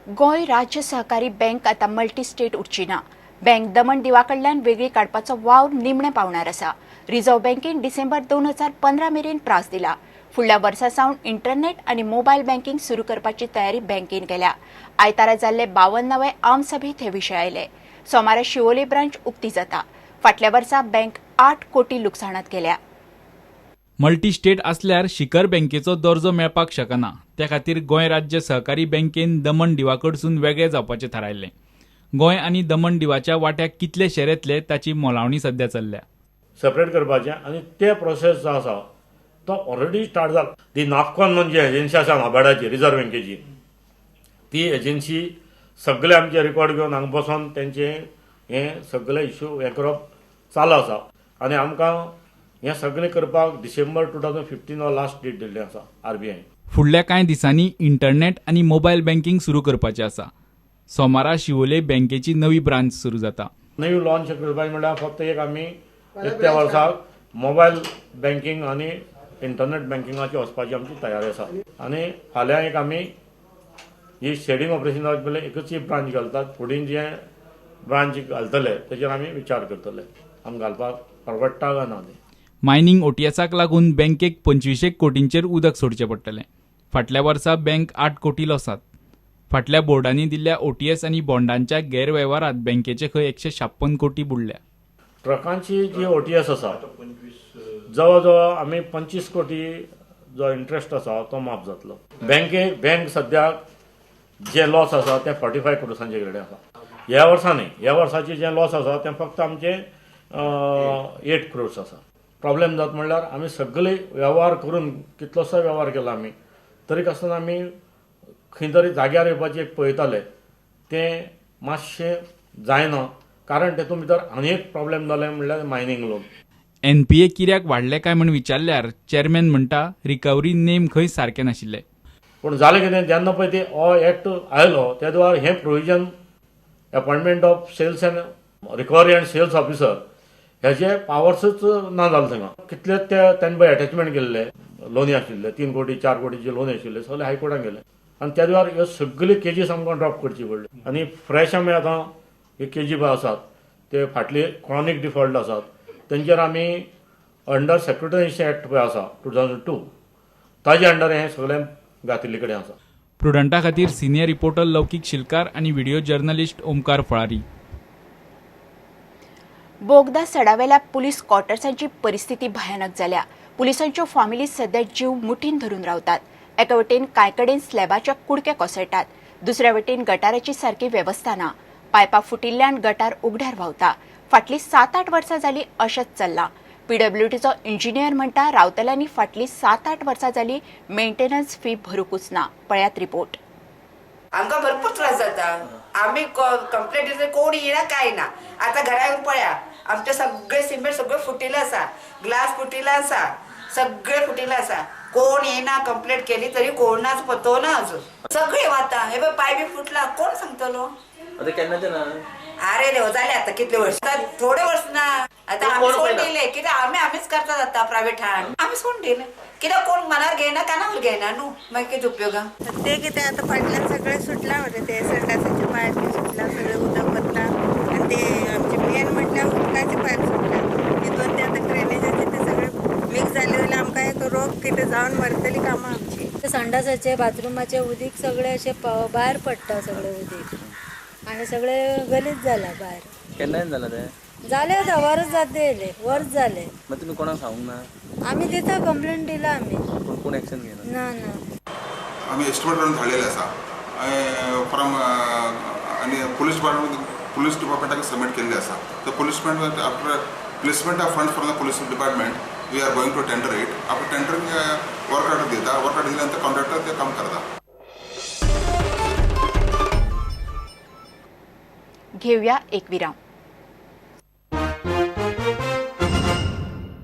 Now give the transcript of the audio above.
गोंय राज्य सहकारी बँक आतां मल्टी स्टेट उरची ना. बँक दमण दिवा कडल्यान वेगळी काडपाचो वावर निमणे पावणार आसा. रिझर्व्ह बँकेन डिसेंबर 2015 मेरेन प्रास दिला. फुडल्या वर्सा सावन इंटरनेट आनी मोबायल बँकिंग सुरू करपाची तयारी बँकेन केल्या. आयतारा जाल्ले 52वे आमसभेत हे विशय आयले. सोमारा शिवोले ब्रांच उक्ती जाता. फाटल्या वर्सा बँक 8 कोटी लुकसाणांत गेल्या. मल्टी स्टेट आसल्यार शिखर बँकेचो दर्जो मेळपाक शकना. त्या खातीर गोंय राज्य सहकारी बँकेन दमण दिवा कडसून वेगळें जावपाचें थारायल्लें. गोंय आनी दमण दिवाच्या वाट्याक कितले शेर येतले ताची मोलावणी सध्या चल्ल्या. सेपरेट करपाचें आनी ते प्रोसेस जो आसा तो ऑलरेडी स्टार्ट जाला. ती नाफकॉन म्हणून जी एजन्सी आसा नाबार्डाची, रिझर्व बँकेची, ती एजन्सी सगळे आमचे रेकॉर्ड घेवन हांगा बसोन तेंचे हे सगळे इश्यू हें करप चालू आसा. आनी आमकां हें सगळें करपाक डिसेंबर 2015 हो लास्ट डेट दिल्ली आसा आरबीआय. फुडल्या कांय दिसांनी इंटरनेट आनी मोबायल बँकिंग सुरू करपाचें आसा. सोमारा शिवोले बँकेची नवी ब्रांच सुरू जाता. नवी लॉन्च करपाचें म्हणल्यार फक्त एक आमी त्या वर्साक मोबायल बँकिंग आनी इंटरनेट बँकिंगाची वचपाची आमची तयारी आसा. आनी फाल्यां एक आमी ही शेडिंग ऑपरेशन जावचे पयलीं एकूच ही ब्रांच घालतात. फुडें जे ब्रांच घालतले तेजेर आमी विचार करतले, आमी घालपाक परवडटा काय ना तें. मायनिंग ओटीएसाक लागून बँकेक 25 कोटींचेर उदक सोडचें पडटलें. फाटल्या वर्सा बँक 8 कोटी लॉसात. फाटल्या बोर्डांनी दिल्ल्या ओटीएस आनी बॉन्डांच्या गैरवेव्हारांत बँकेचे खंय 156 कोटी बुडल्या. ट्रकांची जी ओटीएस आसा जवळ जवळ आमी 25 कोटी जो इंट्रस्ट आसा तो माफ जातलो. बँक सद्याक जे लॉस आसा ते 45 क्रोर्सांचे कडेन आसा. ह्या वर्सा न्ही, ह्या वर्साचे जे लॉस आसा ते फक्त आमचे 8 क्रोर्स आसा. प्रॉब्लेम जाता म्हणल्यार आमी सगळे वेव्हार करून कितलोसो वेव्हार केला आमी, तरी आसतना आमी खंय तरी जाग्यार येवपाचें एक पळयताले, तें मातशें जायना. कारण तेतून भितर आनी एक प्रॉब्लेम जालें म्हणल्यार मायनींग लोन. एनपीए कित्याक वाडले काय म्हण विचारल्यार चेअरमॅन म्हणटा रिकव्हरी नेम खंय सारके नाशिल्ले. पूण जालें कितें, जेन्ना पळय ते हो एक्ट आयलो त्या द्वार हें provision appointment of sales and recovery and sales officer हेजे पावर्सूच ना जाले. थंगा कितले ते तेणें पळय एटॅचमेंट केल्ले लोनी आशिल्ले, 3 कोटी 4 कोटीचे लोन आशिल्ले, सगळे हायकोर्टान गेले. आनी त्या द्वार ह्यो सगळे केजीस आमकां ड्रॉप करची पडल्यो. आनी फ्रेश आमी आतां हे केजी पळय आसात ते फाटले क्रॉनीक डिफॉल्ट आसात, तेंचेर आमी अंडर सेक्युरिटायझेशन एक्ट पळय आसा 2002 ताजे अंडर हें सगळें घातिल्ले कडेन आसा. प्रुडंटा खातीर सिनियर रिपोर्टर लौकीक शिलकार आनी व्हिडिओ जर्नलिस्ट ओमकार फळारी. बोगदा सडावेल्या पुलीस क्वॉर्टर्सांची परिस्थिती भयानक जाल्या. पुलिसांच्यो फामिली सध्या जीव मुठीन धरून रावतात. एका वटेन कांय कडेन स्लॅबाच्या कुडके कोसळटात, दुसऱ्या वटेन गटाराची सारकी वेवस्था ना. पायपां फुटिल्ल्यान गटार उगड्यार व्हांवता. फाटलीं 7-8 वर्सां जाली अशेंच चल्लां. पीडब्ल्यूडीचो इंजिनियर म्हणटा रावतल्यांनी फाटलीं 7-8 वर्सां जाली मेंटेनन्स फी भरूंकूच ना. पळयात रिपोर्ट. आमकां भरपूर त्रास जाता. आमी कंप्लेंट दिली कोण येना काय ना. आतां घरा येवन पळया, आमचे सगळे सिमेंट सगळे फुटिल्ले आसा, ग्लास फुटिल्ले आसा, सगळे फुटिल्ले आसा. कोण येना, कंप्लेंट केली तरी कोणाच पत्तो ना अजून. सगळे वता, हे पळय पाय बी फुटला, कोण सांगतलो? आतां केन्नाचे ना? अरे देव, जाले आतां कितले वर्स, आतां थोडे वर्स ना. आतां आमी कोण सोडून पळयना? दिले कित्याक आमी आमीच करतात आतां प्रायवेट हाड, आमी सोडून दिले कित्याक कोण मनार घेयना, कानावर घेयना न्हू, मागीर कितें उपयोग? ते कितें आतां फाटल्यान सगळें सुटलां मरे, ते संडासाचे पायप बी सुटला, सगळें उदक वता. आनी ते आमचे मेन म्हटल्यार उदकाचे पायप सुटला, तितून ते आतां ड्रेनेजाचे ते सगळे मिक्स जाले जाल्यार आमकां एक रोग कितें जावन मरतली कामां आमची. संडासाचे बाथरुमाचे उदीक सगळे अशें भायर पडटा, सगळे उदीक आनी सगळे गलीच जाला भायर. केन्ना जालां तें? जालें आतां वर्स जाता येयलें, वर्स जालें. मागीर तुमी कोणाक सांगूंक ना? आमी दिता कंप्लेन दिला आमी. पूण कोण एक्शन घेयना? ना ना. आमी एस्टिमेट करून धाडलेले आसा फ्रॉम आनी पुलीस डिपार्टमेंट, पुलीस डिपार्टमेंटाक सबमीट केल्ले आसा. The police department after placement of funds from the police department we are going to tender it. After tendering work order दिता, वर्क ऑर्डर दिल्या नंतर कॉन्ट्रॅक्टर ते काम करता. घेऊया एक विराम.